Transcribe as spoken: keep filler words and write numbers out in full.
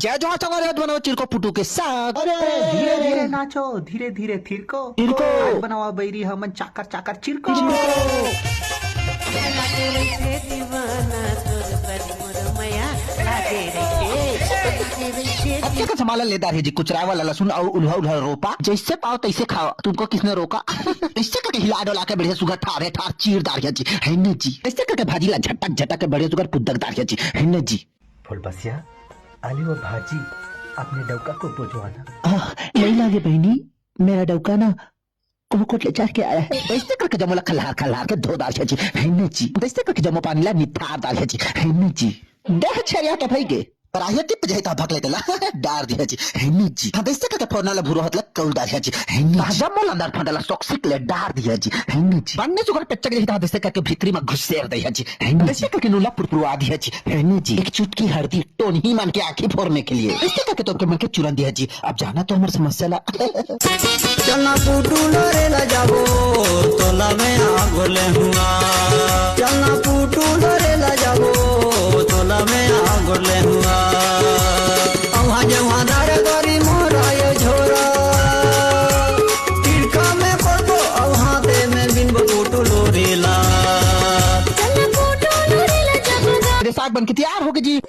क्या जो संगवारी, आज बनावा चिरको पुटू के साग। अरे, धीरे धीरे नाचो, धीरे धीरे थिरको। थिरको। आज बनावा बैरी हमन चाकर चाकर चिरको। अब के का संभालन लेदार हे जी, कुचराए वाला लहसुन अउ उल्हा उल्हा रोपा, जैसे पाओ तैसे खाओ, तुमको किसने रोका? ऐसे करके हिला डोला के बढ़िया सुगर ठार हे ठार चीर दार हे जी, है न जी? ऐसे करके भाजी ला झटक झटक के बढ़िया सुगर पुदक दार हे जी, है न जी? फुलबसिया, आलू और भाजी अपने डौका को बुझवाना। आह, नहीं लागे बहनी, मेरा डौका ना कोहकोट ले चढ़ के आया है। ऐसे करके जमोला खल्हार खल्हार के धो दार हे जी, है न जी? ऐसे करके जमो पानी ला निथार दार हे जी, है न जी? देह छरिया तो भई गे। राहिया टिप जाही त भक ले तेला डार दिया जी, है न जी? हाँ, ऐसे करके फोरना ला भुरो हतला कौल दार हे जी, है न जी? जमो ला अंदर फंडला सोक्सिक ले डार दिया जी, है न जी? बन्ने सुगर पेच्चक जाही त ऐसे करके भीतरी में घुसेर दे हे जी, है न जी? ऐसे करके नूला पुरपुरवा दिया जी, है न जी? एक चुटकी हरदी टोनही मन के आँखी फोरने के लिए। ऐसे करके तो के मन के चुरन दिया जी। अब जाना तो हमर समस्या ला। चलना पुटू लोरे ला जाबो, तोला मैं आगो ले हुआ। चलना पुटू लोरे ला जाबो, तोला मैं आगो ले हुआ। अउहा जउहा दार गरी मोरा ये झोरा। तिरका में पड़बो, अउहा ते में बिनबो पुटू लोरे ला। चलना पुटू लोरे ला जाबो। अरे साग बन के तैयार हो गे जी।